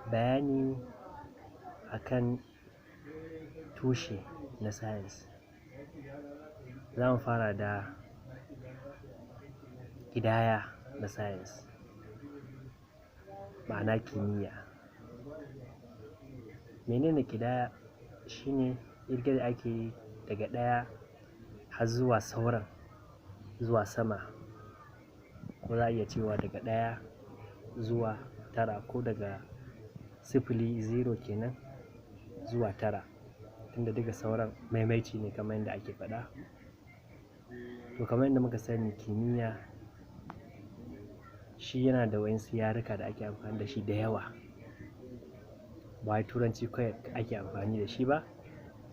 Bayani akan tushe na science. Za mu fara da ƙidaya na science, ma'ana kimiyya. Menene ƙidaya? Shine ƙirge da ake yi daga ɗaya har zuwa sauran, zuwa sama. Ko za a iya cewa daga ɗaya zuwa tara, ko daga sifili 0 kenan zuwa tara, tunda duka sauran maimaici ne kamar yadda ake faɗa. To, kamar yadda muka sani, kimiyya shi yana da waƴansu yaruka da ake amfani da shi da yawa. Ba wai Turanci kawai ake amfani da shi ba,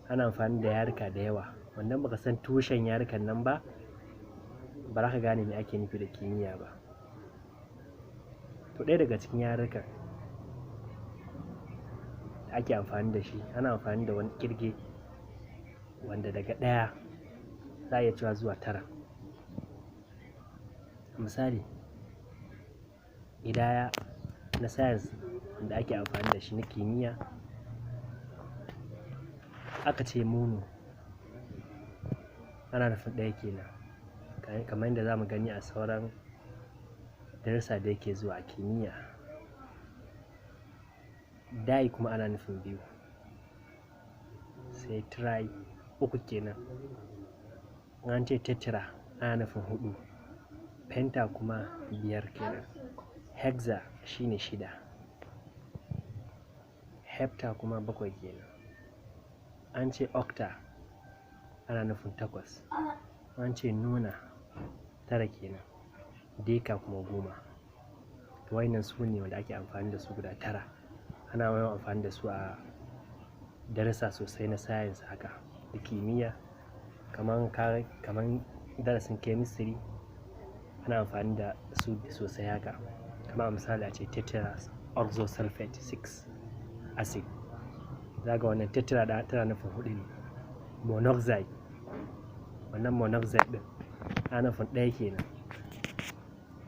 ana amfani da yaruka da yawa. Wannan baka san tushen yarukan nan ba, ba za ka gane me ake nufi da kimiyya ba. To, ɗaya daga cikin yarukan da ake amfani da shi, ana amfani da wani ƙirge wanda daga ɗaya za a iya cewa zuwa tara. Misali, ƙidaya na science wanda ake amfani da shi na kimiyya, aka ce mono, ana nufin ɗaya kenan, kamar yadda za mu gani a sauran darussa da yake zuwa a kimiyya. Di kuma ana nufin biyu, sai tri uku kenan. In an ce tetra, ana nufin huɗu, penta kuma biyar kenan, hexa shine shida, hepta kuma bakwai kenan. An ce octa, ana nufin takwas. An ce nona, tara kenan, deca kuma 10. To, waƴannan su ne wanda ake amfani da su guda tara. Ana yawan amfani da su a darussa sosai na science haka da kimiyya, kaman darasin chemistry ana amfani da su sosai haka. Kamar a misali a ce tetra oxosulfate 6 acid. Za ga wannan tetra da tana nufin huɗu ne. Monoxide, wannan monoxide ɗin ana nufin ɗaya kenan.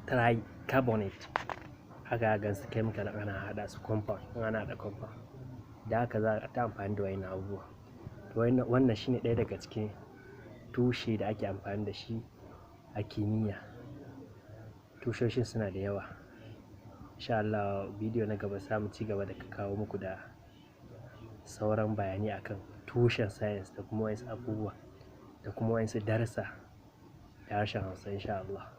Tricarbonate, haka za ka gansu chemical ana haɗa su compound, in ana haɗa compound. Da haka za a ta amfani da waƴannan abubuwa. To, wannan shine ɗaya daga cikin tushe da ake amfani da shi a kimiyya. Tushoshin suna da yawa. Insha Allah, bidiyo na gaba za mu ci gaba da kawo muku da sauran bayani akan tushen science da kuma waƴansu abubuwa da kuma waƴansu darussa da harshen Hausa, insha Allah.